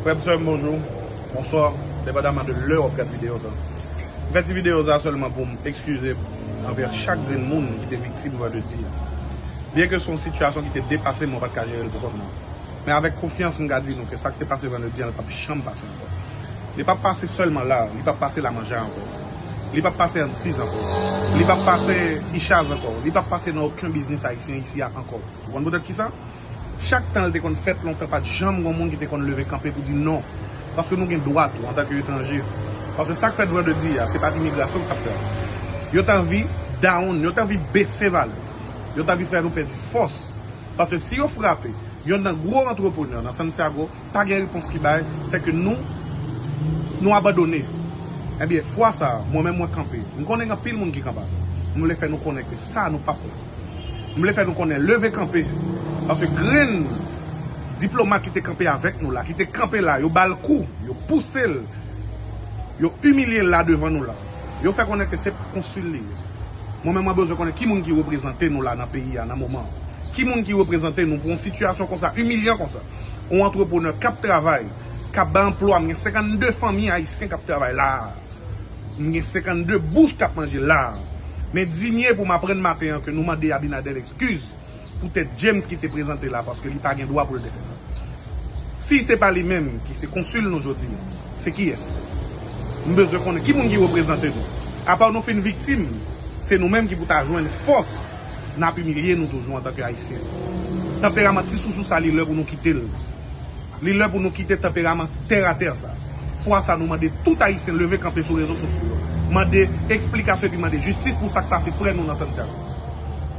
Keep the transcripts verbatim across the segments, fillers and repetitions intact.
Frè m, sè m, bonjou, bonswa, depandaman de lè w ap gad videyo sa. M fè ti videyo sa sèlman pou m ekskize m anvè chak grenn moun ki te viktim vandredi a. Byen ke se yon sitiyasyon ki te depase m, mwen pa t ka jere l pou kont mwen. Men avèk konfyans, m ka di nou ke sa k te pase vandredi a, l p ap janm pase ankò. Li p ap pase sèlman la, li p ap pase Lamanja ankò. Li p ap pase Ansiz ankò. Li p ap pase Ichaz ankò. Li p ap pase nan okenn biznis ayisyen isi a ankò. Ou konn poutèt kisa? Chak tan l te konn fèt lontan, pa t janm gen moun ki te konn leve kanpe pou di non. Paske nou gen dwa tou, antanke etranje. Paske sa k fèt vandredi a, se pa t imigrasyon k t ap fè. Yo t anvi down, yo t anvi bese valè. Yo t anvi fè nou pèdi fòs. Paske si yo frape yonn nan gwo antreprenè nan Santiago, pa gen repons ki bay, se ke nou, nou abandone. Ebyen, fwa sa a, mwen menm mwen kanpe. M konnen gen anpil moun ki kanpe avè m. M vle fè nou konnen ke sa nou p ap pran. M vle fè nou konnen leve kanpe. Paske grenn diplomat ki te kanpe avèk nou la, ki te kanpe la, yo ba l kou, yo pouse l, yo imilye l la devan nou la. Yo fè konnen ke se pa konsil li ye. Mwen menm mwen bezwen konnen ki moun ki reprezante nou la nan peyi a nan moman an. Ki moun ki reprezante nou pou yon sitiyasyon konsa, imilyan konsa? Yon antreprenè k ap travay, k ap bay anplwa, m gen senkannde fanmi ayisyen k ap travay la a. M gen senkannde bouch k ap manje la a. Men dinye pou m aprann maten an ke nou mande Abinader ekskiz poutèt James ki te prezante la, paske li pa gen dwa pou l te fè sa. Si se pa li menm ki se konsil nou jodi a, se kiyès? M bezwen konnen ki moun ki reprezante nou. Apa nou fin viktim, se nou menm ki pou ta jwenn fòs n ap imilye nou toujou antanke Ayisyen. Tanperaman ti sousou sa, li lè pou nou kite l. Li lè pou nou kite tanperaman tèratè sa. Fwa sa, nou mande tout Ayisyen leve kanpe sou rezo sosyo yo. Mande eksplikasyon epi mande jistis pou sa k pase frè nou nan Santiago.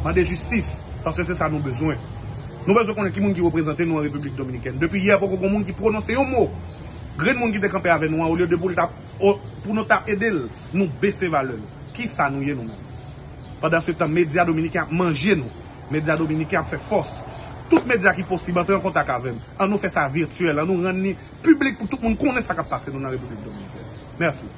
Mande jistis, paske se sa nou bezwen. Nou bezwen konnen ki moun ki reprezante nou an Repiblik Dominikèn. Depi yè, poko gen moun ki pwononse yon mo. Grenn moun ki te kanpe avè nou an, olye de pou l ta, o, pou nou ta ede l, nou bese valè l. Kisa nou ye nou menm? Pandansetan, medya dominiken ap manje nou. Medya dominiken ap fè fòs. Tout medya ki posib, antre an kontak avè m. An nou fè sa vityèl, an nou rann li piblik pou tout moun konnen sa k ap pase nou nan Repiblik Dominikèn. Mèsi.